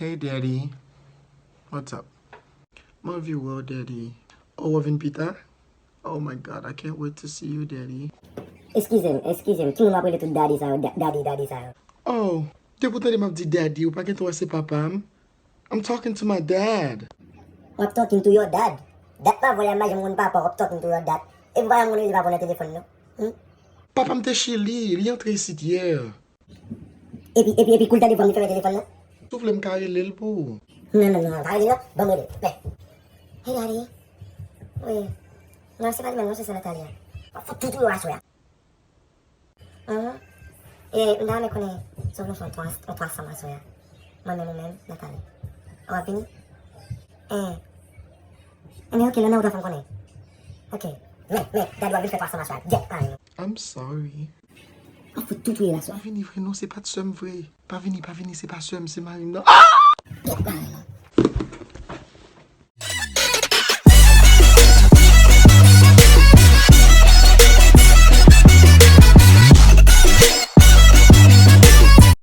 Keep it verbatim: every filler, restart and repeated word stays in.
Hey, Daddy. What's up? M anvi wè w, Daddy. Oh, w ap vin pita? Oh my God, I can't wait to see you, Daddy. Eskize m, eskize m, kimoun w ap rele tout daddy sa yo, da- daddy, daddy sa yo? Oh, depi w tande m ap di daddy, ou pa gentan wè se papa m? I'm talking to my dad. W ap talking to your dad? Dat pa vòlè, m pa janm konn papa w, w ap talking to your dad. Epi w pa janm konn rele papa w nan telefòn non. Hmm? Papa m te Chili, li antre isit yè. Epi, epi, epi kou l tande vwa m li fèmen telefòn nan? Si w vle m ka rele l pou ou. Non, non, non, pa rele non, ban m rele. Men. Hey daddy. Wi. Non, se pa li menm non, se sè Natalia. W ap fout tou touye w aswè a. Mhm. E m ta renmen konnen si w vle fè yon twa, yon twa sanm aswè a. Mwen menm ou menm, Natalie. Ou ap vini? Eh. Enben ok, lè nan ou ta fè m konnen. Ok. Men, men, daddy w ap vin fè twa sanm aswè a. Gyèt, pa vini. I'm sorry. W ap fout tou touye l aswè. Pa vini vre non, se pa t sè m vre. Pa vini, pa vini, se pa sè m, se mari m nan. Ah! Gyèt, pa vini.